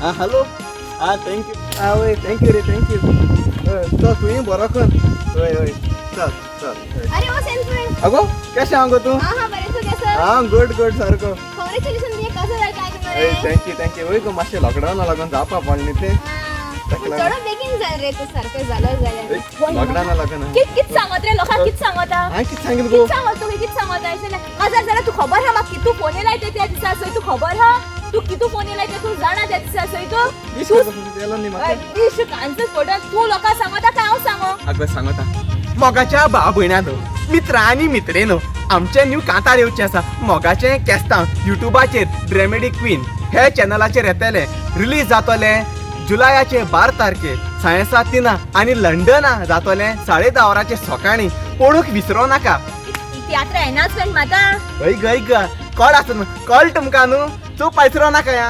आं हॅलो आं thank you आं वय thank you रे thank you. हय चल तुवें बरो कर. हय हय चल चल हय. अरे ओ सेल्फ. अगो कशें आहा गो तूं? हा हा, बरें, तूं केसो? आं गुड गुड सारको. कॉंग्रॅच्युलेशन, तुजें कसं जालें काय हय. मरे? Thank you thank you. वय गो, मातशें लॉकडावना लागून जावपा पडलें न्ही तें. ताका लागून. चड बेगीन जालें रे तूं, सारकें जालो जाल्यार. लॉकडावना लागून. कित कित सांगत रे लोकांक, कित सांगता? हांवें कितें सांगितलें गो? कित सांगत तूं, कित सांगता अशें काजार जाल्यार तूं खबर हा म्हाका कितू फोन येयलाय ते त्या दिसा सय, तूं खबर हा तूं कितू फोन येयलाय ते तूं जाणा त्या दिसा सय तूं. विश करता येलो न्ही म्हाका. विश कांचच फोटो तूं लोकांक सांगता काय हांव सांगो? अगो सांगता, मोगाच्या भाव भयणानो, मित्रा आनी मित्रेनो, आमचें न्यू कांतार येवचें आसा, मोगाचें केस्तांव, युट्यूबाचेर ड्रेमेडी क्वीन हे चॅनलाचेर येतलें. रिलीज जातलें जुलयाचे 12 तारखेर 3:30 आनी लंडना जातलें 10:30 वरांचेर सकाळीं. पळोवंक विसरो नाका. तियात्र एनाउन्समेंट म्हाका. हय ग, हय ग, कळ आसा न्हू, कळ तुमकां न्हू, तूं पायसरो नाका या.